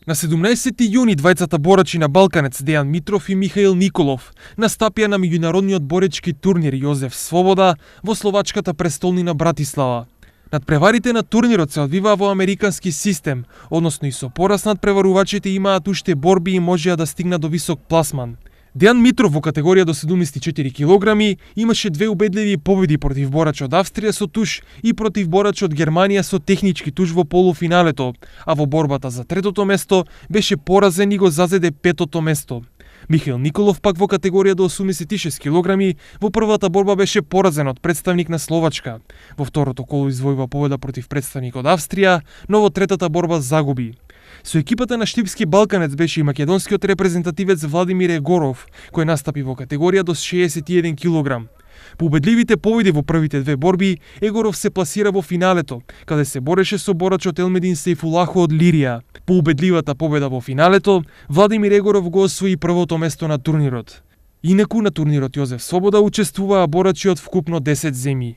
На 17 јуни двајцата борачи на Балканец Дејан Митров и Михаил Николов настапија на меѓународниот боречки турнир Јозеф Свобода во словачката престолнина Братислава. Надпреварите на турнирот се одвиваа во американски систем, односно и со пораз надпреварувачите имаат уште борби и можеа да стигнат до висок пласман. Дејан Митров во категорија до 74 килограми имаше две убедливи победи против борач од Австрија со туш и против борач од Германија со технички туш во полуфиналето, а во борбата за третото место беше поразен и го зазеде петото место. Михаил Николов пак во категорија до 86 килограми во првата борба беше поразен од представник на Словачка. Во второто коло извојува победа против представник од Австрија, но во третата борба загуби. Со екипата на Штипски Балканец беше и македонскиот репрезентативец Владимир Егоров, кој настапи во категорија до 61 килограм. По убедливите победи во првите две борби, Егоров се пласира во финалето, каде се бореше со борачот Елмедин Сейфулахо од Лирија. По убедливата победа во финалето, Владимир Егоров го освои првото место на турнирот. Инаку на турнирот Јозеф Свобода учествуваа борачи од вкупно 10 земји.